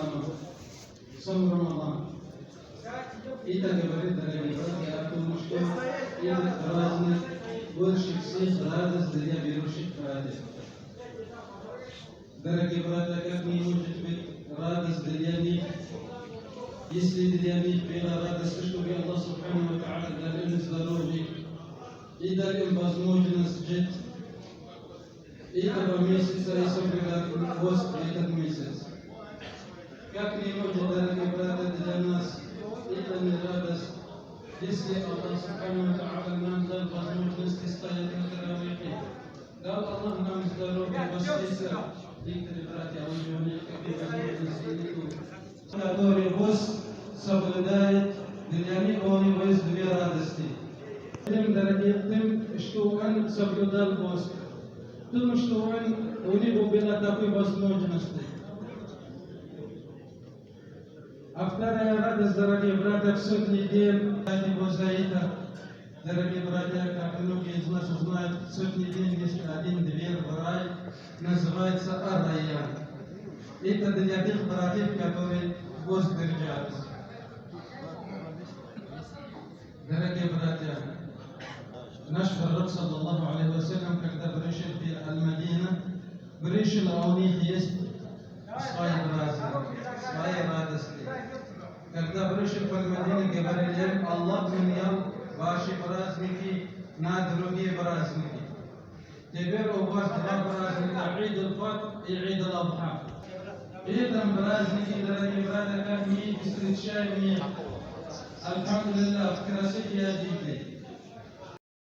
Рамадан, сам Рамадан. Это говорит, дорогие братья, о том, что этот праздник больше всех радость для верующих братьев. Дорогие братья, как не может быть радость для них, если для них была радость, чтобы Аллах سبحانه وتعالى дал им здоровье и дал им возможность жить этого месяца и соблюдать пост этот месяц. Как не может, дорогие братья, для нас это не радость, если Аллах سبحانه وتعالى нам дал возможность стоять на таравихе, дал Аллах нам здоровье, поститься. Некоторые братья уже у них такие возможности нету. Который пост соблюдает, для них у него есть две радости. Тем, дорогие, тем, что он соблюдал пост, том, что он, у него была такой возможность. А вторая радость, дорогие братья, в судный день, его за это, дорогие братья, как многие из нас знают, в судный день есть один дверь в рай, называется Ар-Райян. Это для тех братьев, которые пост держат. Дорогие братья, наш пророк, صلى الله عليه وسلم, когда пришел в Аль-Мадина, пришел, а у них есть свои праздники, свои радости. Когда пришел в Аль-Мадину, говорили им: «Аллах менял ваши праздники на другие праздники. Теперь у вас два праздника: Ид аль-Фатр и Ид аль-Адха». И этом празднике, дорогие братья, как мы встречаем их, الحمد لله, в красоте одеты.